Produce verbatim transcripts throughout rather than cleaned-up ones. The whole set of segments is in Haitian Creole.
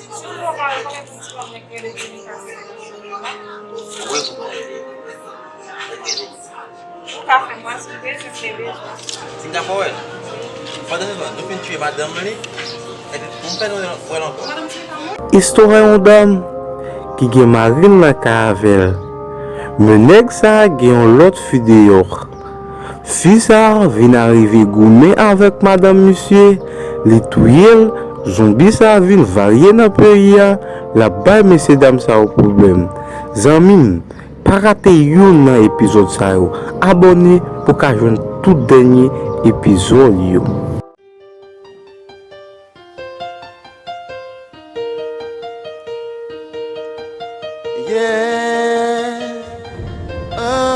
Si w poko wè, konnen pou ti kòb nèg rele Jennifer se rele Jennifer. Ou ka fè m wè si w bezwen, m te bezwen. Si m ta fè w wè l. Pandan se tan, nou fin tiye madanm li, epi pou m fè nou wè l ankò. Istwa yon dam ki gen mari l nan kay avè l. Men nèg sa a gen yon lòt fi deyò. Fi sa a vin arive goumen avèk madanm misye, li touye l, zonbi sa a vin varye nan peyi a, l ap bay mesye dam sa yo pwoblèm. Zanmi m, pa rate youn nan epizòd sa yo. Abòne pou w ka jwenn tout dènye epizòd yo. Yeah. Oh.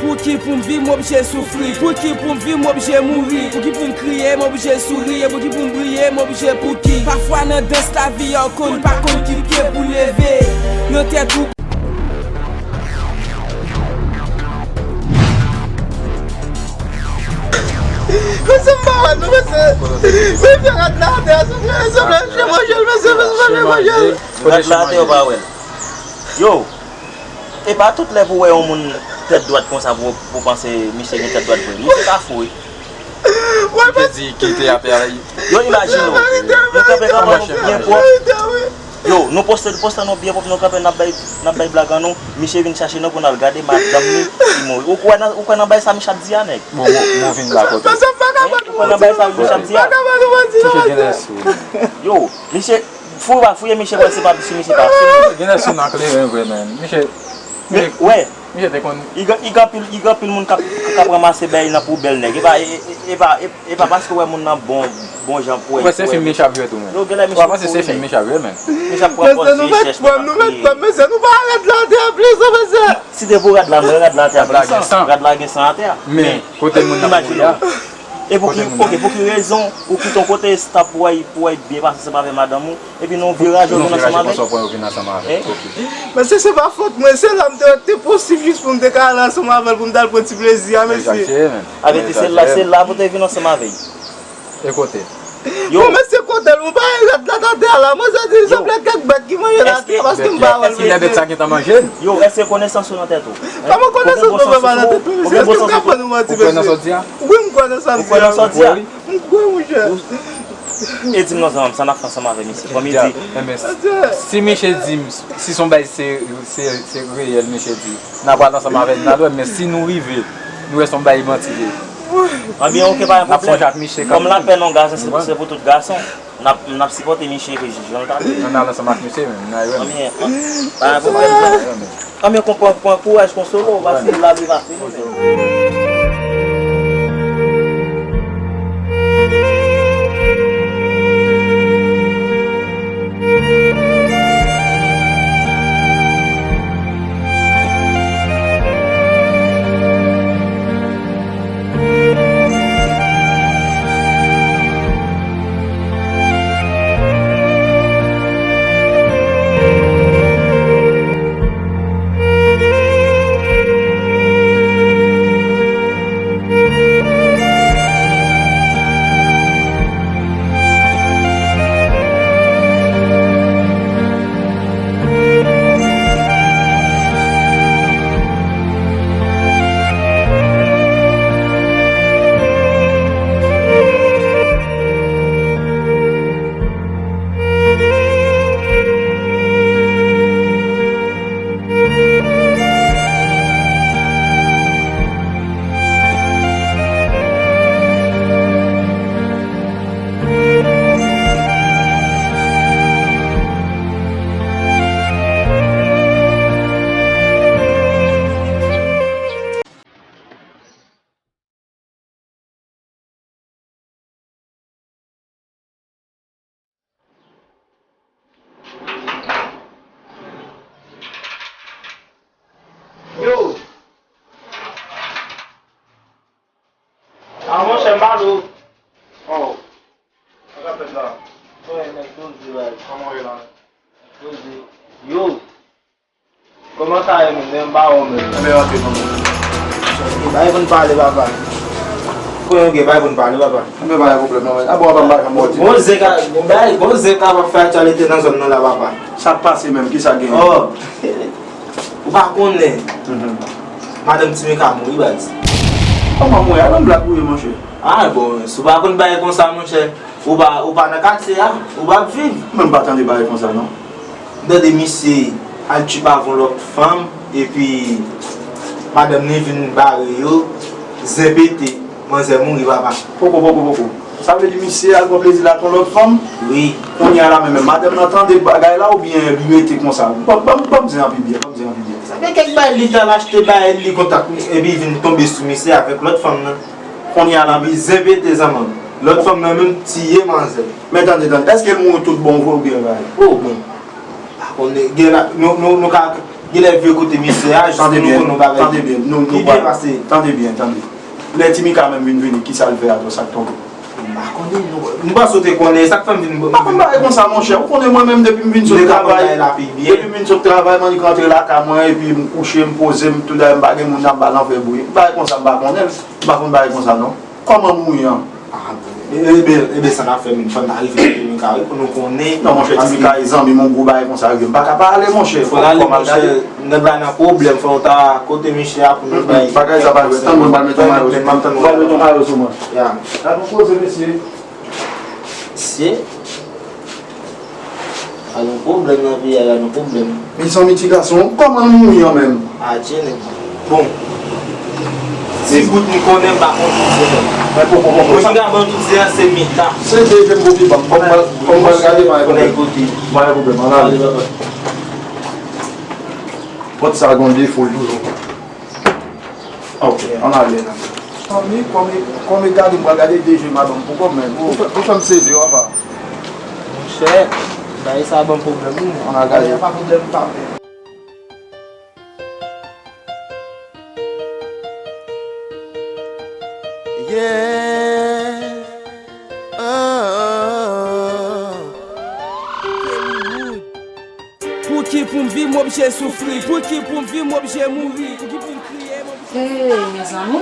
Pouki pou m viv m oblije soufri? Pouki pou m viv m oblije mouri? Pouki pou m kriye m oblije souri? E pouki pou m briye m oblije pouki? Pafwa nan dans lavi a w konn pa konn ki pye pou leve. Nan tèt ou. Mesye, m pa wè l non, mesye. Mesye, rad la atè a, souple, souple, mesye, manje l, mesye, mesye, manje l. Rad la atè, ou pa wè l. Yo, e pa tout lè pou wè yon moun tèt dwat konsa pou, pou panse misye gen tèt dwat vre. Misye ka fou, wi. Ou te di kite atè a. Yo, imajine w. Nou kanpe kanpe nou byen pwòp. Yo, nou poste, poste nou byen pwòp, nou kanpe, n ap bay, n ap bay blag an nou. Misye vin chache nou pou n al gade madanm li, li mouri. Ou kwè nan, ou kwè nan bay sa misye ap di a, nèg? Bon, bon, bon, vin la kote. Ou kwè nan bay sa misye ap di a? Misye gen lè sou. Yo, misye, fou va fouye misye, wè se pa si misye pa fou. Gen lè sou nan kleren vre, men. Misye, misye, wè. Misye te konn. I gen, i gen anpil, i gen anpil moun k ap, k ap ranmase bèy nan poubèl, nèg. E pa, e, e, e pa, e, e pa paske w wè moun nan bon, bon jan pou wè. Ou wè se fim Micha ap jwe tou, men. Yo, gen lè misye ap kouri, nèg. Misye ap pran pòz vye chèch, nèg ap kriye. Mesye, nou mèt pwòp, nou mèt pwòp, mesye, nou pa rad la atè a plis, mesye. Si te pou rad la, mwen rad la atè a plis. Rad la gen san. Rad la gen san atè a. Men, kote moun nan mouri a? Imajine w. E pou ki, ok, pou ki rezon ou kite yon kote estab pou w al, pou w al byen pase ansanm avè madanm ou, epi nan yon vye raje w vin ansanm avè l? Hein? Mesye, se pa fòt mwen, se la m te wè te posib jis pou m te ka al ansanm avè l, pou m t al pran ti plezi a, mesye. Avèti, se la, se la pou te vin ansanm avè l. E kote? Yo. Bon, mesye, kote l? Mwen pa wè rad la atè a la. Mwen santi li sanble kèk bèt ki manje l atè a paske m pa wè l, mesye. Èske bèt sa gentan manje l? Yo, èske konesans ou nan tèt ou? Kòman konesans mwen pa nan tèt mwen, mesye? Èske m ka fè nou manti, mesye? Ou kwè nan sa w di a? Wi, m kwè nan sa m di a. Ou kwè nan sa w di a? M kwè, monchè. E di m non, zanmi m, sa n ap fè ansanm avè misye? Kòm li di. Si misye di m, si se yon bagay se, se, se reyèl, misye di, n ap al ansanm avè l, n al wè, men si nou rive, nou wè se yon bagay manti li ye. Anbyen, ok, pa gen pwoblèm. N ap sonje ak misye kanmenm. Kòm lapè nan gason, se pou, se pou tout gason. N ap, n ap sipòte misye ke jan l ta vle. Ann al ansanm ak misye menm, n al wè. Anbyen, pa gen pwoblèm. Anbyen, konprann, pran kouraj, konsole w, paske lavi pa fini menm. Yo! A, monchè, m pa dou. Oh. Sa k ap fèt la? Wè, nèg poze la. Kòman w ye la? Poze. Yo! Kòman sa ye menm? Men m pa wè w menm. Anben, antre, kòman? Bagay konn pale, papa. Konnen w gen bagay pou n pale, papa. Mwen pa gen pwoblèm non, men. A bon, papa, m pa janm wè w ti. Gon zen ka, gon bagay, gon zen ka ap fè aktyalite nan zòn nan la, papa. Sa k pase menm? Kisa k genyen? Oh, ou pa konnen. Mhm. Madanm Timika mouri, baz. Kòman mouri? A, yon blag ou ye, monchè. Ah, bon, si w pa konn bagay konsa, monchè, ou pa, ou pa nan katye a, ou p ap viv. Mwen m pa tande bagay konsa, non. M tande misye al tchip avè yon lòt fanm, epi madanm li vin bare yo, zen pete, manzè mouri, papa. Poko, poko, poko. Sa vle di misye al pran plezi l ak yon lòt fanm? Wi. Kounye a la menm, madanm nan tande bagay la oubyen li rete konsa? Ban, ban, ban m di an pi byen, ban m di an pi byen. Sa fè kèk bagay li t al achte bagay li kontak, epi vin tonbe sou misye avèk lòt fanm nan. Kounye a la, epi zen pete zanmanm. Lòt fanm nan menm tiye manzè. Men tande, tande, èske l mouri tout bon vre oubyen bagay? Oh, bon. Pa konnen, gen la, nou, nou, nou ka, genlè vye kote misye a, jis pou nou konn yon bagay ki byen pase. Tande byen, tande. Lè Timika menm vin vini, kisa l fè atò, sa k tonbe? M pa konnen, nou, m panse w te konnen, sa k fè m vin. M pa konn bagay konsa, monchè. Ou konnen mwen menm, depi m vin sot travay, depi m vin sot travay, m annik rantre lakay mwen, epi m kouche, m poze m, tout dayè m pa gen moun ap ba l anfè bouyi. Bagay konsa, m pa konnen l. M pa konn bagay konsa, non. Kòman mouri an? Ah, bon. E, e, ben, e, ben, sa n ap fè, men, fò n ta rive sou Timika, wi, pou nou konnen. Non, monchè, Timika e zanmi m, yon gwo bagay konsa, m pa ka pa ale, monchè. Fò n ale, monchè, nèg la nan pwoblèm, fò nou ta kote misye a pou nou bay. Bagay sa pa jwèt. Tann mwen, m pral mete yon mayo sou mwen. M ap tann ou. M pral mete yon mayo sou mwen. Ya. N ap poze, mesye. Mesye. A, nou pwoblèm nan peyi a la, nou pwoblèm. Mezanmi, ti gason, kòman nou mouri an menm? Adje, nèg. Bon. Ti bout m konnen, m pa konn tout zen. Men poko, poko. Moun ki ka ban tout zen an, se Mika. Se de je m pou pi ban m. Kòm m pral, kòm m pral gade, pa gen pwoblèm. Pa gen pwoblèm, ann ale. Pòt sa gon defo l toujou. Ok, ann ale. Fanmi, kòm, kòm e gade, m pral gade de je madanm pou kò m, men ou fè, ou fè m sezi, papa. Monchè, bagay sa ban m pwoblèm, wi. Ann al gade. Pa pwoblèm, pa pwoblèm. Yeah. Oh, oh, oh. Kelly Wood. Pouki pou m viv, m oblije soufri? Pouki pou m viv, m oblije mouri? Pouki pou m kriye, m oblije... Hey, mezanmi,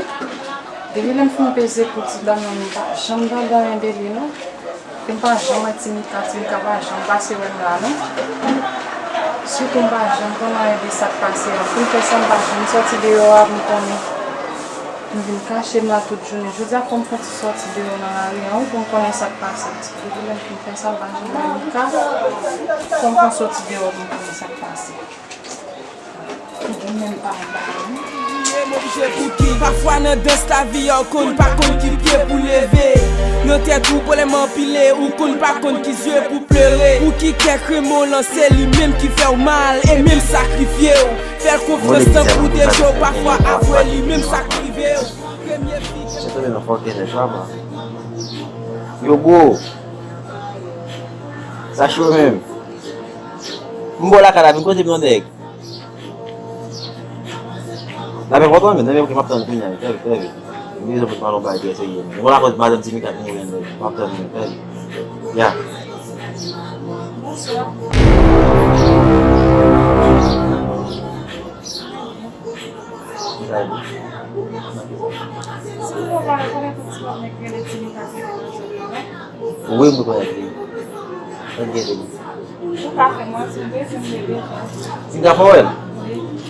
depi lè m fin peze kou ti dam nan, m pa janm tande anyen de li, non. M pa janm wè Timika, Timika pa janm pase wè m la, non. Sitou m pa janm konn anyen de sa k pase an. Pou m fè sa, m pa janm sòti deyò a pou m konnen. M vin kache m la tout jounen. Jodi a fò m fè yon ti sòti deyò nan lari an, wi, pou m konnen sa k pase. Depi lè m fin fè sa, m pa janm wè Mika. Fò m fè yon sòti deyò pou m konnen sa k pase. Tout jounen m pa anba, wi. Pafwa nan dans lavi a, ou konn pa konn ki pye pou leve. Nan tèt ou pwoblèm anpile, ou konn pa konn ki zye pou plere. Pou ki kè kremen w lanse, li menm ki fè w mal, e menm sakrifye w. Fè l konfyans tankou deje w, pafwa avwe li menm sa k rive w. Premye fi. Se tonbe nan fòkè nèg la, man. Yo, bro. Sa cho menm. M bò lakay la, vin kote m non, nèg. N ap enpòtan, men, nan men ki m ap tann kounye a, trè vit, trè vit. M bezwen pou m pale yon bagay trè serye, men. M lakòz madanm Timika ki mouri an, nèg. M ap tann, men, trè vit. Ya. Bonswa. Si w pa konnen, konnen pou ti wap nèg rele Timika ki nan jwèt la, non? Wi, m rekonèt li. Mwen gen li. Ou ka fè manti, m bezwen m rele. Timika fè wè l? Wi.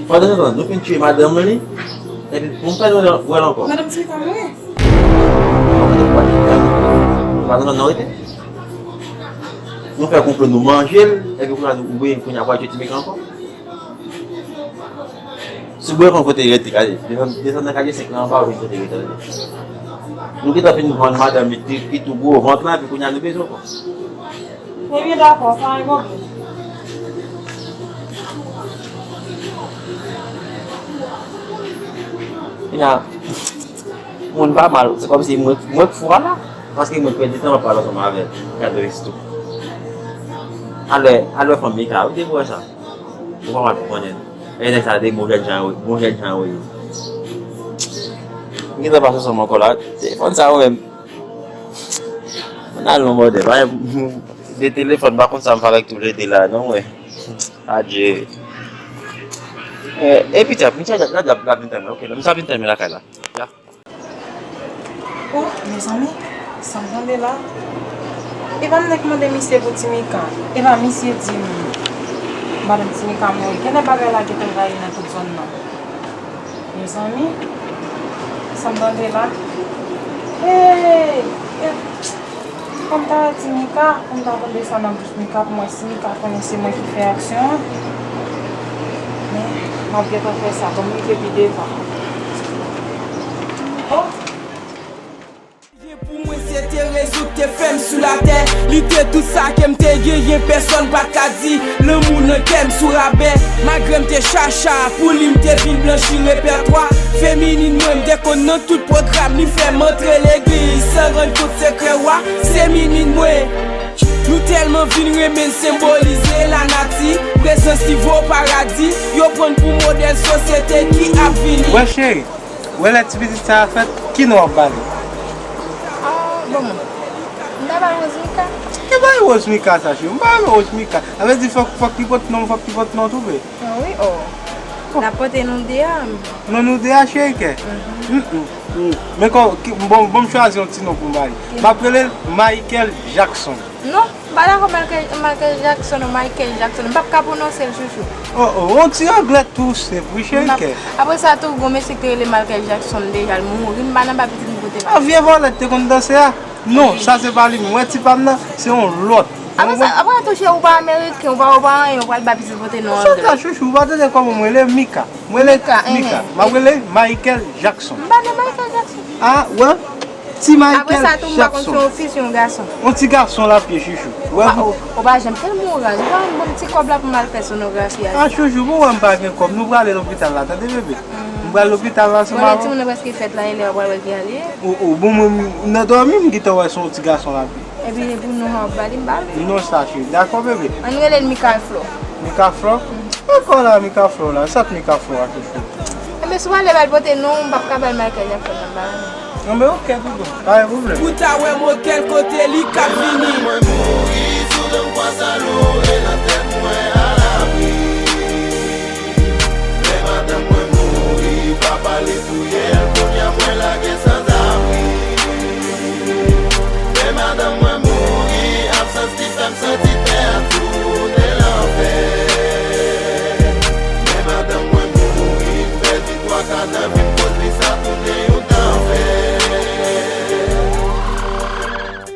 Pandan se tan, nou fin tiye madanm li, epi pou m fè nou wè l ankò. Madanm Timika mouri? Madanm nan rete. Nou fè konplo, nou manje l, epi kounye a nou, ou vle kounye a pral tiye Timika ankò? Si w bezwen konn kote l rete, gade, desann, desann nan katye senk lan anba, ou jwenn kote l rete. Nou gentan fin vann madanm li ki, ki tou gwo vant lan, epi kounye a nou bezwen ankò. Ebyen dakò, pa gen pwoblèm. Kounye a, moun pa mal, se kòmsi mwen, mwen k fou a la, paske mwen pèdi tan m ap pale ansanm avè l, gade Risto. Alè, alè fanmi ka, ou te wè sa. Ou pa mal pou konnen. E nèg sa de bon jèn jan yo, bon jèn jan yo ye. M gentan pase ansanm ankò la. Telefòn sa yo menm. Mwen al non bòdè. Pa de telefòn, pa konn sa m fè avèk tou le de la, non, mwen. Adje. E, e pita, misye la, la, la, la vin tann mwen. Ok, misye ap vin tann mwen lakay la. Ya. Ou Mezanmi, sa m tande la? E pa m nan ki mande misye pou Ti Mika? E pa misye di m madanm Ti Mika mouri? Genlè bagay la gentan gaye nan tout zòn nan. Mezanmi, sa m tande la? Hey! Fò m ta wè Ti Mika, fò m ta tande sa nan bouch Mika pou m wè si Mika konnen se mwen ki fè aksyon an. Men, m ap gentan fè sa, ban m rive pi devan. Oh! Gen pou mwen se te rezouk te fè m sou latè. Li te tout sa ke m te genyen, pèsonn pa t ka di lanmou nan kè m sou rabè. Malgre m te chacha, pou li m te vin blanchi repètwa feminin mwen. M te konn nan tout pwogram, li fè m antre legliz san rann kont sekrè wa feminin mwen. Nou tèlman vin renmen l, senbolize lanati, prezans li vo paradi, yo pran n pou modèl sosyete ki ap vini. Wè cheri, wè lè ti pitit sa a fèt, ki non w ap ba li? Ah, bon, m ta ba l Rosemika. Ki bay Rosemika sa, cheri? M pa renmen Rosemika. Sa vle di fòk, fòk li pot non, fòk li pot non tou vre. Ah wi, oh. L ap pote non de a. Non nou de a, cheri kè. Mm, mm, mm. Men kò, ki- bon, bon, m chwazi yon ti non pou m ba li. M ap rele l Michael Jackson. Non, m pa dakò Michael, Michael Jackson ou Michael Jackson. M p ap ka pwononse l, chouchou. Oh, oh, yon ti anglè tou senp, wi, cheri kè. Apre sa tou, gon mesye ki te rele Michael Jackson deja, l mouri, m pa nan ba pitit m pote non. Ah, vye vòlè te konn danse a? Non, sa se pa li menm. Wè ti pa m nan, se yon lòt. Apre sa, apre sa tou, cheri, ou pa ameriken, ou pa, ou pa anyen, ou pral ba pitit pote non anglè. Sa ta chouchou, ou pa tande kòman m rele Mika. M rele Mika, Mika. M ap rele Michael Jackson. M pa nan Michael Jackson. Ah, wè. Ti Michael Jackson. Apre sa tou, m pa konn si yon fi, si yon gason. Yon ti gason l ap ye, chouchou. Wè. Ou pa janm tèlman oranj. Ou pa ban m ti kòb la pou m al fè sonografi a. Ah, chouchou, bon, wè m pa gen kòb. Nou prale lopital la, tande, bebe? M pral lopital la, se maman. Timoun nan prèske fèt la, e lè w pral wè ki al ye. Oh, oh, bon, mwen, m- nan dòmi, m gentan wè se yon ti gason l ap ye. Epi pou non an w ap ba li, m ba li. Non sa, cheri. Dakò, bebe. Ann rele l Mika Flò. Mika Flò? Dakò la, Mika Flò la. Sa t Mika Flò a, chouchou? Enben, si w ale ba l pote non, m p ap ka ba l Michael Jackson nan, m pa renmen. Enben, oke, tou bon. Pa gen pwoblèm. Pou ta wè modèl kote li k ap vini. Mwen mouri sou dan kwa sa lore nan tèt mwen alabri. Lè madanm mwen mouri, papa li touye l, kounye a mwen lage sanzabri. Lè madanm mwen mouri, absans li fè m santi tè a tounen lanfè. Lè madanm mwen mouri, m pèdi twa ka nan vi m, koz li sa tounen yon danfè.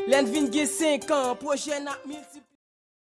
Lè n vin gen senk an, pwojè n ap milti-